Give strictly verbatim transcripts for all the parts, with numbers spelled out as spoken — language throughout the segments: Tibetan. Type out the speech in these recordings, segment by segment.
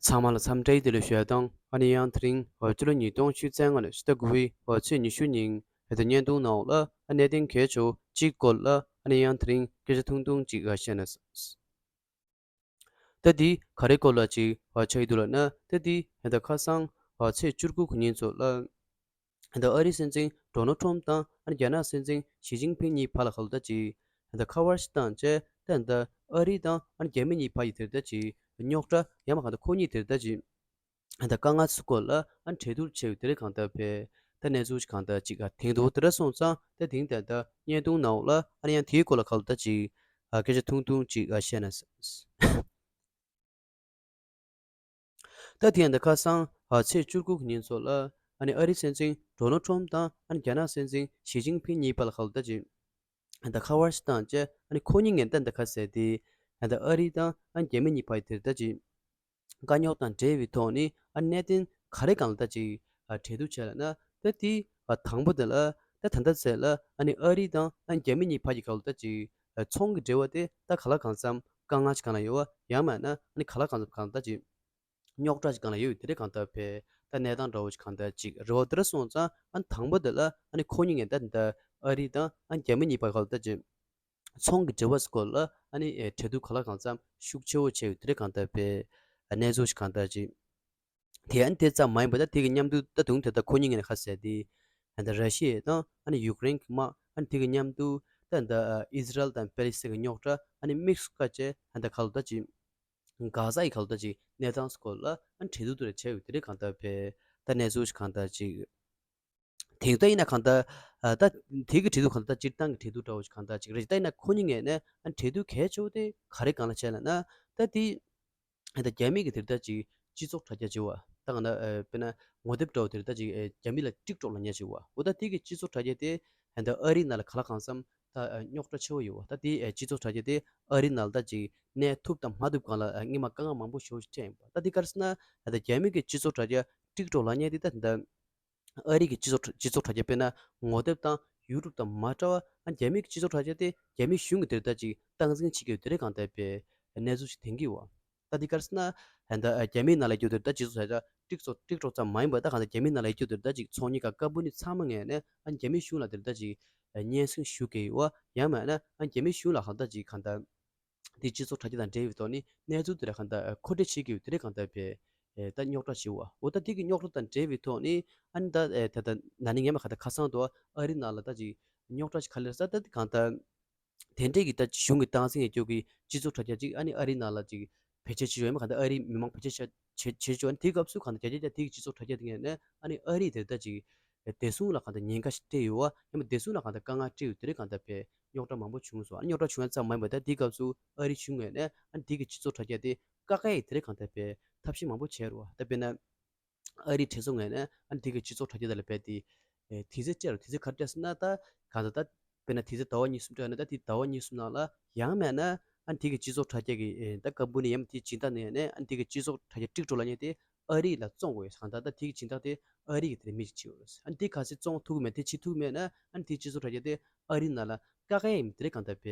ཚང་མ་ལ་འཚམས་འདྲིའི་བདེ་ལེགས་ཞུ་ཡ་དང་། ཨ་ནི་ཡང་དེ་རིང་ཕྱི་ལོ་ཉིས་སྟོང་ཉི་ཤུ་རྩ་ལྔ་ལོའི་ཕྱི་ཟླ་དགུ་པའི་ཚེས་ཉི་ཤུ་ཉིན་ད་ལྟ་བརྙན་ཐུང་ནང་ལ་ཨ་གནད་དོན་གལ་ཆེ་བ་གཅིག་སྐོར་ལ་ཨ་ནི་ཡང་དེ་རིང་སྐད་ཆ་ཐུང་ཐུང་ཅིག་བཤད་ན་བསམས། ད་འདི་ག་རེ་སྐོར་ལ་ཅིག་ཆགས་ཀྱི་འདུག་ལབ་ན། ད་འདི་ད་ལྟ་ཁ་སང་ཚེས་བཅུ་དགུ་གི་ཉིན་ཚོ་ལ་ད་ལྟ་ཨ་རིའི་སྲིད་འཛིན་ཌོ་ནལ་ཊམ་དང་ཨ་ནི་རྒྱ་ནག་སྲིད་འཛིན་ཞི་ཅིན་ཕིང་གཉིས་བར་ལ་ག་ལབ་ད་ཅིག་ད་ལྟ་ཁ་པར་ཞིག་བཏང་བྱས། ད་ལྟ་ཨ་རི་དང་ཨ་ནི་རྒྱ་མི་གཉིས་བར་གྱི་དེ་ད་ཅིག་རྙོག་དྲ་ཡང་མ་གང་ལྟར་ཁོ་གཉིས་དེ་ད་ཅིག་ད་ལྟ་དཀའ་ངལ་སྐོར་ལ་ཨ་ནི་གྲོས་བསྡུར་བྱས་ཡོད་དེ་རེད། གང་ལྟར་བས་ད་གནས་ཚུལ་ཞིག་གང་ལྟར་ཅིག་ག་དེང་དུ་དེ་འདྲ་སོང་ཙང་། ད་དེང་ད་ལྟ་བརྙན་ཐུང་ནང་ལ་ཨ་ནི་ཡང་དེའི་སྐོར་ལ་ག་ལབ་ད་ཅིག་སྐད་ཆ་ཐུང་ཐུང་ཅིག་བཤད་ན་བསམས། ད་དེ་ཡང་ད་ཁ་སང་ཚེས་བཅུ་དགུ་གི་ཉིན་ཚོ་ལ་ཨ་ནི་ཨ་རིའི་སྲིད་འཛིན་ཌོ་ནལ་ཊམ་དང་ཨ་ནི་རྒྱ་ནག་སྲིད་འཛིན་ཞི་ཅིན་ཕིང་གཉིས་བར་ལ་ག་ལབ་ད་ཅིག་ད་ཁ་པར་ཞིག་བཏང་བྱས། ཨ་ནི་ཁོ་གཉིས་ངན་ད་ད་ག་ཟེར་དེ་ད་ཨ་རི་དང་ཨ་ནི་རྒྱ་མི་གཉིས་བར་དེ་ད་ཅིག་དཀའ་རྙོག་དང་འབྲེལ་བའི་ཐོག་ནས་ཨ་གནད་དོན་ག་རེ་སྒང་ལ་ད་ཅིག་གྲོས་བསྡུར་བྱས་ལབ་ན། ད་དེ་དང་པོ་དེ་ལ་ད་ད་ལྟ་ཚེ་ལ་ཨ་ནི་ཨ་རི་དང་ཨ་ནི་རྒྱ་མི་གཉིས་བར་གྱི་སྒང་ལ་ད་ཅིག་ཚོང་གི་འབྲེལ་བ་དེ་ད་གང་ལ་གང་འཚམ་དཀའ་ངལ་ཞིག་སྒང་ལ་ཡོད་པ། ཡང་མིན་ན་ཨ་ནི་གང་ལ་གང་འཚམ་གང་ལ་ད་ཅིག་རྙོག་དྲ་ཞིག་སྒང་ལ་ཡོད་དེ་རེད། གང་ལྟར་བས་ད་གནས་སྟངས་འདྲ་བོ་ཞིག་གང་ལྟར་ཅིག་རེད་པ། དེ་འདྲ་སོང་ཙང་ཨ་ནི་དང་པོ་དེ་ལ་ཨ་ནི་ཁོ་གཉིས་ངན་ད་ད་ཨ་རི་དང་ཨ་ནི་རྒྱ་མི་གཉིས་བར་གྱི་སྒང་ལ་ད་ཅིག་ཚོང་གི་འབྲེལ་བ་སྐོར་ལ་ཨ་ནི་ཨེ་གྲོས་བསྡུར་གང་ལ་གང་འཚམ་ཤུགས་ཆེ་བོ་བྱས་ཡོད་དེ་རེད། གང་ལྟར་བས་གནས་ཚུལ་ཞིག་གང་ལྟར་ཅིག་དེ་ཨ་ནི་དེ་ཙམ་མ་ཡིན་པ། ད་དེ་གི་མཉམ་དུ་ད་དུང་དེ་ད་ཁོ་གཉིས་ངན་ཁ་ཟེར་དེ་ད་ར་ཤི་ཡ་དང་ཨ་ནི་ཡུཀ་རེན་གྱི་དམག་ཨ་ནི་དེ་གི་མཉམ་དུ་ད་ད་ཨི་ཟི་རལ་དང་པེ་ལི་སི་ཐན་གྱི་རྙོག་དྲ་ཨ་ནི་དམིགས་སུ་བཀར་བྱས་ད་ད་ག་ལབ་ད་ཅིག་གྷ་ཟ་ཡི་ག་ལབ་ད་ཅིག་གནས་སྟངས་སྐོར་ལ་ཨ་ནི་གྲོས་བསྡུར་དེ་འདྲ་བྱས་ཡོད་དེ་རེད། གང་ལྟར་བས་ད་གནས་ཚུལ་ཞིག་གང་ལྟར་ཅིག་དེང་ད་ཡིན་ན་གང་ལྟར་ཨ་ད་དེ་གི་གྲོས་བསྡུར་གང་ལྟར་སྤྱིར་བཏང་གི་གྲོས་བསྡུར་འདྲ་བོ་ཞིག་གང་ལྟར་ཅིག་རེད། ད་ཡིན་ན་ཁོ་གཉིས་ངན་ནས་ཨ་ནི་གྲོས་བསྡུར་གལ་ཆེ་བོ་དེ་ག་རེ་སྒང་ལ་བྱས་ལབ་ན། ད་དེ་ད་རྒྱ་མི་གི་དེ་ལྟར་ཅིག་སྤྱི་ཚོགས་དྲ་རྒྱ་བྱས་པ། ད་གང་ལྟར་ཨ་དཔེར་ན་ངོ་དེབ་འདྲ་བོ་དེ་ལྟར་ཅིག་ཨ་རྒྱ་མི་ལ་ཊིག་ཊོག་ལབ་མཁན་བྱས་པ། འོ་ད་དེ་གི་སྤྱི་ཚོགས་དྲ་རྒྱ་དེ་ད་ཨ་རི་ནང་ལ་གང་ལ་གང་འཚམ་ད་ཨ་རྙོག་དྲ་ཆེ་བོ་ཡོད་པ། ད་དེ་ཨ་སྤྱི་ཚོགས་དྲ་རྒྱ་དེ་ཨ་རི་ནང་ལ་ད་ཅིག་གནས་ཐུབ་དང་མ་ཐུབ་སྒང་ལ་ཨ་སྔོན་མ་དཀའ་ངལ་མང་པོ་ཞེ་པོ་ཞིག་འཕྲད་ཡིན་པ། ད་དེ་ག་རེ་ཟེར་ན་ད་རྒྱ་མི་གི་སྤྱི་ཚོགས་དྲ་རྒྱ་ཊིག་ཊོག་ལབ་མཁན་དེ་ད་ད་ཨ་རི་གི་སྤྱི་ཚོགས་སྤྱི་ཚོགས་དྲ་རྒྱ་དཔེར་ན་ངོ་དེབ་དང་ཡུ་ཊུབ་དང་མ་འདྲ་བ། ཨ་རྒྱ་མི་གི་སྤྱི་ཚོགས་དྲ་རྒྱ་དེ་རྒྱ་མི་གཞུང་གི་དེ་ལྟར་ཅིག་སྟངས་འཛིན་བྱེད་ཀྱི་ཡོད་དེ་རེད། གང་ལྟར་བས་གནས་ཚུལ་ཞིག་ཐོན་གྱི་ཡོད། ད་འདི་ག་རེ་ཟེར་ན་ད་ཨ་རྒྱ་མི་ནང་ལ་ཡོད་དེ་ལྟར་སྤྱི་ཚོགས་དྲ་རྒྱ་ཊིག་ཊོག་ཊིག་ཊོག་ཙམ་མ་ཡིན་པར་ད་གང་ལྟར་རྒྱ་མི་ནང་ལ་ཡོད་དེ་ལྟར་ཅིག་ཚོང་གཉིས་ཀ་ཀམ་པ་ནི་ཚང་མ་ངོས་ནས་ཨ་རྒྱ་མི་གཞུང་ལ་དེ་ལྟར་ཅིག་སྙན་སེང་ཞུ་གི་ཡོད། ཡང་མིན་ན་ཨ་རྒྱ་མི་གཞུང་ལ་གང་ལྟར་ཅིག་གང་ལྟར་དེ་སྤྱི་ཚོགས་དྲ་རྒྱ་དང་འབྲེལ་བའི་ཐོག་ནས་གནས་ཚུལ་དེ་འདྲ་གང་ལྟར་མཁོ་སྤྲོད་བྱེད་ཀྱི་ཡོད་དེ་རེད། གང་ལྟར་བས་ཨེ་ད་རྙོག་དྲ་ཞེ་པོ་བ། འོ་ད་དེ་གི་རྙོག་དྲ་དང་འབྲེལ་བའི་ཐོག་ནས་ཨ་ནི་ད་ཨེ་ད་ད་ན་ནིང་སྔོན་མ་གང་ལྟར་ཁ་སང་དུ་ཨ་རི་ནང་ལ་ད་ཅིག་རྙོག་དྲ་ཞིག་ག་རེ་རེད་ཟེར། ད་དེ་གང་ལྟར་དེ་འདྲས་ཀྱི་ད་གཞུང་གི་སྟངས་འཛིན་ཡོད་རྒྱུ་གི་སྤྱི་ཚོགས་དྲ་རྒྱ་ཅིག་ཨ་ནི་ཨ་རི་ནང་ལ་ཅིག་བེད་སྤྱོད་བྱེད་ཡོད་མ། གང་ལྟར་ཨ་རིའི་མི་མང་བེད་སྤྱོད་བྱ་བྱེད་བྱེད་ཆོག་ཨ་ནི་དེའི་སྐབས་སུ་གང་ལྟར་རྒྱ་རྒྱ་རྒྱ་དེ་གི་སྤྱི་ཚོགས་དྲ་རྒྱ་དེ་ངོས་ནས་ཨ་ནི་ཨ་རིའི་དེ་ལྟར་ཅིག་བདེ་སྲུང་ལ་གང་ལྟར་ཉེན་ཁ་ཞིག་སྤྲད་ཡོད་པ། ཡང་ན་བདེ་སྲུང་ལ་གང་ལྟར་དཀའ་ངལ་སྤྲད་ཡོད་དེ་རེད། གང་ལྟར་བས་རྙོག་དྲ་མང་པོ་བྱུང་སོང་། ཨ་རྙོག་དྲ་བྱུང་ཡ་ཙམ་མ་ཡིན་པར་ད་དེའི་སྐབས་སུ་ཨ་རིའི་གཞུང་ངོས་ནས་ཨ་ནི་དེ་གི་སྤྱི་ཚོགས་དྲ་རྒྱ་དེ་བཀག་ཡ་ཡི་དེ་རེད། གང་ལྟར་བས་ཐབས་ཤེས་མང་པོ་བྱས་རེད་པ། ད་དཔེར་ན་ཨ་རིའི་གྲོས་ཚོགས་ངོས་ནས་ཨ་ནི་དེ་གི་སྤྱི་ཚོགས་དྲ་རྒྱ་དེ་ལ་བས་དེ་དེ་ཚོ་སྤྲད་རེད། དེ་ཚོ་ག་རེ་སྤྲད་ཟེར་ན་ད་གང་ལྟར་ད་དཔེར་ན་དེ་ཚོ་ཟླ་བ་གཉིས་གསུམ་སྤྲད་ན་ད་དེ་ཟླ་བ་གཉིས་གསུམ་ནང་ལ་ཡང་མིན་ན་ཨ་ནི་དེ་གི་སྤྱི་ཚོགས་དྲ་རྒྱ་གི་ཨེ་ད་ཀམ་པ་ནི་ཡང་དེ་སྦྱིན་བདག་ནས་ནས་ཨ་ནི་དེ་གི་སྤྱི་ཚོགས་དྲ་རྒྱ་ཊིག་ཊོག་ལབ་མཁན་དེ་ཨ་རི་ལ་བཙོང་དགོས་ཡོད། གང་ལྟར་ད་དེ་གི་སྦྱིན་བདག་དེ་ཨ་རི་གི་དེ་མི་ཞིག་བྱེད་དགོས་རེད། ཨ་ནི་དེ་གལ་སྲིད་བཙོང་ཐུབ་ཀྱི་མེད། དེ་བྱེད་ཐུབ་ཀྱི་མེད་ན་ཨ་ནི་དེ་སྤྱི་ཚོགས་དྲ་རྒྱ་དེ་ཨ་རི་ནང་ལ་བཀག་ཡ་ཡིན་དེ་རེད། གང་ལྟར་བས་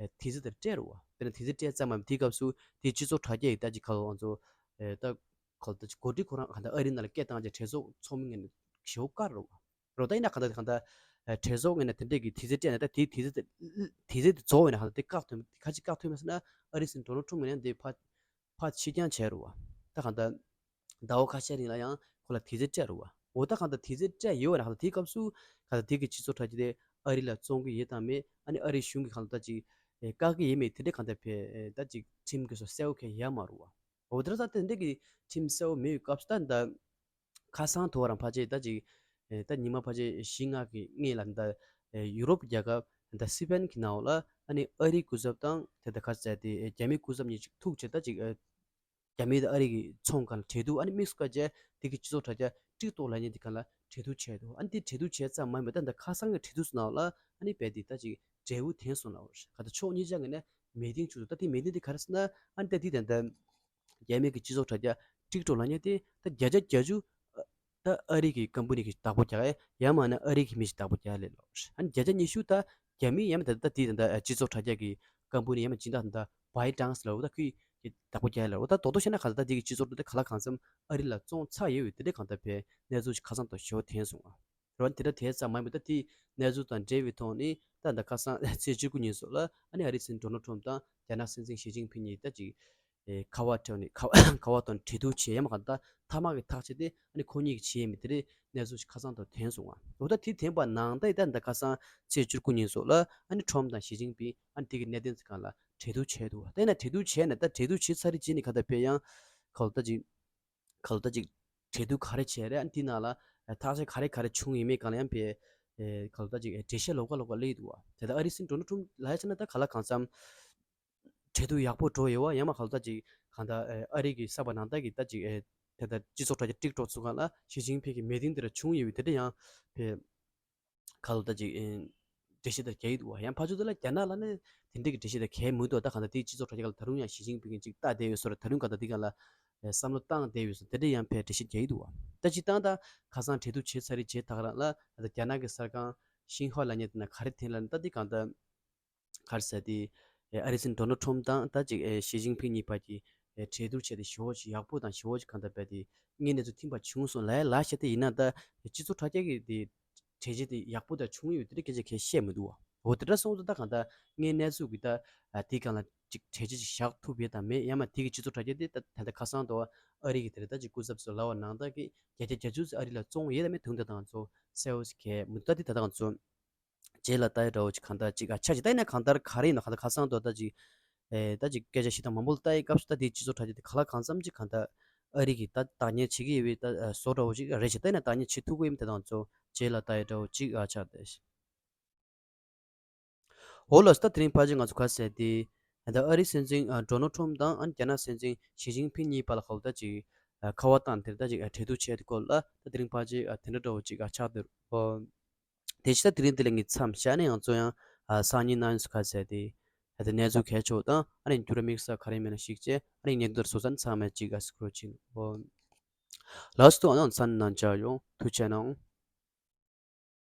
ཨེ་དེ་ཚོ་དེར་སྤྲད་རེད་པ། དཔེར་ན་དེ་ཚོ་སྤྲད་ཙམ་མ་ཡིན་པར་དེའི་སྐབས་སུ་དེ་སྤྱི་ཚོགས་དྲ་རྒྱ་ཡི་ད་ཅིག་ག་ལོ་ང་ཚོ་ཨེ་ད་ག་ལོ་ད་ཅིག་འགོ་ཁྲིད་ཁོ་རང་གང་ལྟར་ཨ་རི་ནང་ལ་སྐད་བཏང་བྱས་གྲོས་ཚོགས་ཚོགས་མི་ངོས་ནས་ཞེ་པོ་བཀག་རེད་པ། རོ་ད་ཡིན་ན་གང་ལྟར་གང་ལྟར་ཨེ་གྲོས་ཚོགས་ངོས་ནས་དེ་འདྲས་ཀྱི་དེ་ཚོ་སྤྲད་ནས་ད་དེ་དེ་ཚོ་དེ་དེ་ཚོ་དེ་རྫོགས་པ་ཡིན་ན་གང་ལྟར་དེ་བཀག་ཐུབ་ཁ་ཅིག་བཀག་ཐུབ་མེད་ཟེར་ན་ཨ་རི་སྲིད་འཛིན་ཌོ་ནལ་ཊམ་ངོས་ནས་དེ་ཕར་ཕར་ཕྱིར་འགྱངས་བྱས་རེད་པ། ད་གང་ལྟར་ཟླ་བ་ཁ་ཤས་རིང་ལ་ཡང་ཁོ་ལ་དེ་ཚོ་སྤྲད་རེད་པ། འོ་ད་གང་ལྟར་དེ་ཚོ་སྤྲད་ཡོད་པ་ན་གང་ལྟར་དེའི་སྐབས་སུ་གང་ལྟར་དེ་གི་སྤྱི་ཚོགས་དྲ་རྒྱ་དེ་ཨ་རི་ལ་བཙོང་གི་ཡོད་དམ་མེད། ཨ་ནི་ཨ་རིའི་གཞུང་གིས་གང་ལྟར་ཅིག་ཨེ་བཀག་གི་ཡོད་མེད་དེ་འདྲས་གང་ལྟར་བས་ཨེ་ད་ཅིག་ཁྲིམས་ཀྱི་སོ་གསལ་པོ་གང་ཡང་ཡོད་མ་རེད་པ། འོ་དེ་འདྲ་ད་དེ་འདྲས་ཀྱི་ཁྲིམས་གསལ་པོ་མེད་པའི་སྐབས་སུ་ད་ད་ཁ་སང་དུ་བ་རང་ཕལ་ཆེར་ད་ཅིག་ཨེ་ད་ཉི་མ་ཕལ་ཆེར་བཞི་ལྔ་གི་སྔོན་ལ་ད་ཨེ་ཡུ་རོབ་རྒྱལ་ཁབ་ད་སི་པན་གྱི་ནང་ལ་ཨ་ནི་ཨ་རིའི་སྐུ་ཚབ་དང་དེ་ད་ག་ཟེར་དེ་ཨེ་རྒྱ་མིའི་སྐུ་ཚབ་གཉིས་ཅིག་ཐུག་བྱས་ད་ཅིག་ཨེ་རྒྱ་མི་དང་ཨ་རི་གི་ཚོང་སྒང་ལ་གྲོས་བསྡུར། ཨ་ནི་དམིགས་སུ་བཀར་བྱས་དེ་གི་སྤྱི་ཚོགས་དྲ་རྒྱ་ཊིག་ཊོག་ལབ་མཁན་དེ་སྒང་ལ་གྲོས་བསྡུར་བྱས་འདུག་ཨ་ནི་དེ་གྲོས་བསྡུར་བྱས་ཙམ་མ་ཡིན་པར་ད་ད་ཁ་སང་གི་གྲོས་བསྡུར་ནང་ལ་ཨ་ནི་རྦད་དེ་ད་ཅིག་འབྲས་བུ་ཐོན་སོང་ལབ་པ་རེད། གང་ལྟར་ཕྱོགས་གཉིས་ཆ་ངོས་ནས་མི་ཏིང་བྱུང་འདུག་ད་དེ་མི་ཏིང་དེ་ག་རེ་ཟེར་ན་ཨ་ནི་ད་དེ་ད་ད་རྒྱ་མི་གི་སྤྱི་ཚོགས་དྲ་རྒྱ་ཊིག་ཊོག་ལབ་མཁན་དེ་ད་བརྒྱ་ཆ་བརྒྱད་ཅུ་ད་ཨ་རི་གི་ཀམ་པ་ནི་གི་བདག་པོ་རྒྱག་ཡ་ཡང་མིན་ན་ཨ་རི་གི་མི་ཞིག་བདག་པོ་རྒྱག་ལབ་པ་རེད། ཨ་ནི་བརྒྱ་ཆ་ཉི་ཤུ་ད་རྒྱ་མི་ཡང་མིན་ད་ད་དེ་ད་ད་སྤྱི་ཚོགས་དྲ་རྒྱ་གི་ཀམ་པ་ནི་ཡང་མིན་སྦྱིན་བདག་ད་ད་བའི་ཌན་སི་ལབ་པ་ད་ཁོས་ གི་བདག་པོ་རྒྱག་ལ། འོ་ད་རྡོག་རྡོག་བཤད་ན་ག་ད་ད་དེ་གི་སྤྱི་ཚོགས་ཁྲོད་དུ་ག་ལ་གང་འཚམ་ཨ་རི་ལ་བཙོང་ཚར་ཡོད་པའི་དེ་འདྲའི་གང་ལྟར་བའི་གནས་ཚུལ་ཞིག་ཁ་སང་དུ་ཞོ་ཐེན་སོང་ང་། རོ་དེ་འདྲ་དེ་ཙམ་མ་ཡིན་པ་ད་དེའི་གནས་ཚུལ་དང་འབྲེལ་བའི་ཐོག་ནས་ད་ད་ཁ་སང་ཚེས་བཅུ་དགུ་ཉིན་སོགས་ལ་ཨ་ནི་ཨ་རིའི་སྲིད་འཛིན་ཌོ་ནལ་ཊམ་དང་རྒྱ་ནག་སྲིད་འཛིན་ཞི་ཅིན་ཕིང་གཉིས་ད་ཅིག་ཁ་པར་ཐོག་ནས་ཁ་པར་ཐོག་ནས་གྲོས་བསྡུར་བྱས་ཡ་མ་ག་ད་ཐ་མག་གི་ཐག་བཅད་དེ་ཨ་ནི་ཁོ་གཉིས་ཀྱིས་བྱས་ཡིན་མིན་དེ་འདྲའི་གནས་ཚུལ་ཞིག་ཁ་སང་དུ་ཐོན་སོང་ང་། འོ་ད་དེ་ཐོན་པ་ནང་ད་ད་ཁ་སང་ཚེས་བཅུ་དགུ་ཉིན་སོགས་ལ་ཨ་ནི་ཊམ་དང་ཞི་ཅིན་ཕིང་ཨ་ནི་དེ་གི་གནད་དོན་ཚོ་སྒང་ལ་གྲོས་བསྡུར་བྱས་འདུག་བ། དེ་ན་གྲོས་བསྡུར་བྱས་ནས་ད་གྲོས་བསྡུར་བྱས་ཚར་རེད་བྱས་ནས་ག་ད་བས་ཡང་ཁ་ལོ་ད་ཅིག་ཁ་ལོ་ད་ཅིག་གྲོས་བསྡུར་ག་རེ་བྱས་རེད། ཨ་ནི་དེ་ནང་ལ་ཐག་གཅོད་ག་རེ་ག་རེ་བྱུང་ཡིན་མེད་སྒང་ལ་ཡང་བས་ཁ་ལོ་ད་ཅིག་འགྲེལ་བཤད་ལོགས་ཀ་ལོགས་ཀ་སླེབས་འདུག་བ། དེ་ད་ཨ་རིའི་སྲིད་འཛིན་ཌོ་ནལ་ཊམ་ལ་ཡ་བྱས་ན་ད་ག་ལ་གང་འཚམ་གྲོས་བསྡུར་ཡག་པོ་འགྲོ་ཡོད་བ། ཡང་མ་ག་ལ་ད་ཅིག་གང་ད་ཨ་རི་གི་གསར་པ་ནང་ད་གི་ད་ཅིག་དེ་ད་སྤྱི་ཚོགས་དྲ་རྒྱ་ཀྲིག་ཀྲོག་ཚུགས་སྒང་ལ་ཞི་ཅིན་ཕིང་གི་མི་ཏིང་དེ་འདྲ་བྱུང་ཡོད་པའི་དེ་འདྲ་ཡང་བས་ག་ལ་ད་ཅིག་འགྲེལ་བཤད་དེ་རྒྱག་གི་འདུག་བ། ཡང་ཕར་ཕྱོགས་དེ་ལ་རྒྱ་ནག་ལ་ནི་དེ་འདྲའི་གི་འགྲེལ་བཤད་དེ་གལ་མི་འདུག་ད་གང་ལྟར་དེའི་སྤྱི་ཚོགས་དྲ་རྒྱ་ཁ་ལ་ད་རུང་ཡང་ཞི་ཅིན་ཕིང་གིས་ཅིག་ལྟ་བསྡད་ཡོད་སོ་ར། ད་རུང་གང་ལྟར་དེ་གང་ལ་བསམ་བློ་བཏང་བསྡད་ཡོད་སོ། དེ་འདྲ་ཡང་ཕར་འགྲེལ་བཤད་རྒྱག་གི་འདུག་བ། ད་སྤྱིར་བཏང་ད་ཁ་སང་གྲོས་བསྡུར་བྱས་ཚར་རེད། བྱས་ད་ག་རང་ལ་ད་རྒྱ་ནག་གི་གསར་ཁང་ཤིན་ཧྭ་ལབ་མཁན་དེ་ན་ག་རེ་ཐོན་ལབ་ན་ད་དེ་གང་ལྟར་ག་རེ་ཟེར་དེ། ཨ་རིའི་སྲིད་འཛིན་ཌོ་ནལ་ཊམ་དང་ད་ཅིག་ཞི་ཅིན་ཕིང་གཉིས་བར་གྱི་གྲོས་བསྡུར་བྱས་ཏེ་ཞེ་པོ་ཅིག་ཡག་པོ་དང་ཞེ་པོ་ཅིག་གང་ལྟར་བས་དེ་དངོས་གནས་ཚུལ་མཐུན་པ་བྱུང་སོང་ལབ་ཡ་ལབ་བྱས་ཏེ་ཡིན་ན་ད་སྤྱི་ཚོགས་དྲ་རྒྱ་གི་དེ་གྲོས་ཆོད་དེ་ཡག་པོ་དང་བྱུང་ཡོད་དེ་འདྲ་སྐད་ཆ་གང་ཡང་བཤད་མི་འདུག་བ། འོ་དེ་འདྲ་སོང་ཙང་ད་གང་ལྟར་དངོས་གནས་ཚུལ་གྱི་ད་དེའི་སྒང་ལ་ཅིག་གྲོས་ཆོད་ཅིག་བཞག་ཐུབ་ཡོད་དམ་མེད། ཡང་མ་དེ་གི་སྤྱི་ཚོགས་དྲ་རྒྱ་དེ་ད་ད་ལྟ་ཁ་སང་དུ་ཨ་རི་གི་དེ་རེད་ད་ཅིག་སྐུ་ཚབ་ཚོ་ལབ་པ་ནང་ལྟར་གྱི་བརྒྱ་ཆ་བརྒྱད་ཅུ་ཙམ་ཨ་རི་ལ་བཙོང་ཡོད་དམ་མེད་དེ་ད་གང་ཚོ་གསལ་པོ་ཞིག་གང་ཡང་མི་འདུག་ད་དེ་ད་གང་ཚོ། རྗེས་ལ་ལྟ་ཡ་འདྲ་བོ་ཅིག་གང་ལྟར་ཅིག་ཨ་ཆ་ཅིག་ལྟ་ཡིན་ན་གང་ལྟར་ག་རེ་ཡིན་ནོ་གང་ལྟར་ཁ་སང་དུ་ད་ཅིག་ཨེ་ད་ཅིག་སྐད་ཆ་བཤད་སྟངས་མང་པོ་ལ་ལྟ་ཡི་སྐབས་སུ་ད་དེའི་སྤྱི་ཚོགས་དྲ་རྒྱ་དེ་ག་ལ་གང་འཚམ་ཅིག་གང་ལྟར་ཨ་རི་གི་ད་བདག་གཉེར་བྱེད་ཀྱི་ཡོད་པའི་ད་བཟོ་འདྲ་བོ་ཅིག་རེད་ཅིག་ལྟ་ཡིན་ན་བདག་གཉེར་བྱེད་ཐུབ་ཀྱི་ཡོད་མེད་དེ་དང་ཚོ་རྗེས་ལ་ལྟ་ཡ་འདྲ་བོ་ཅིག་ཨ་ཆགས་ཏེ། འོ་ལགས་སོ། ད་དེ་རིང་ཕལ་ཆེར་ང་ཚོ་ག་ཟེར་དེ་ད་ཨ་རིའི་སྲིད་འཛིན་ཨ་ཌོ་ནལ་ཊམ་དང་ཨ་རྒྱ་ནག་སྲིད་འཛིན་ཞི་ཅིན་ཕིང་གཉིས་བར་ལ་ག་ལ་ད་ཅིག་ཨ་ཁ་པར་བཏང་དེར་ད་ཅིག་ཨ་གྲོས་བསྡུར་བྱས་དེ་སྐོར་ལ་ད་དེ་རིང་ཕལ་ཆེར་ཨ་དེ་འདྲ་འདྲ་བོ་ཅིག་ཨ་ཆགས་འདུག་ཨོ། དེ་ཕྱི་ད་དེ་རིང་དེ་ལས་ངས་མཚམས་བཞག་ནས་ང་ཚོ་ཡང་ཨ་སང་ཉིན་གནངས་ཉིན་སུ་ག་ཟེར་དེ་ཨ་དེ་གནས་ཚུལ་གལ་ཆེ་བ་དང་ཨ་ནི་འགྱུར་བ་དམིགས་བསལ་ག་རེ་མེད་ན་ཞིག་བྱས་ཨ་ནི་ཉན་དུ་སོ་སོ་ཚང་མས་ཅིག་ཨ་སི་ཀྲོ་ཕྱིན་ཨོ། ལགས་སོ། ཨ་ནི་མཚམས་ནང་བཅར་ཡོང་ཐུགས་རྗེ་གནང་།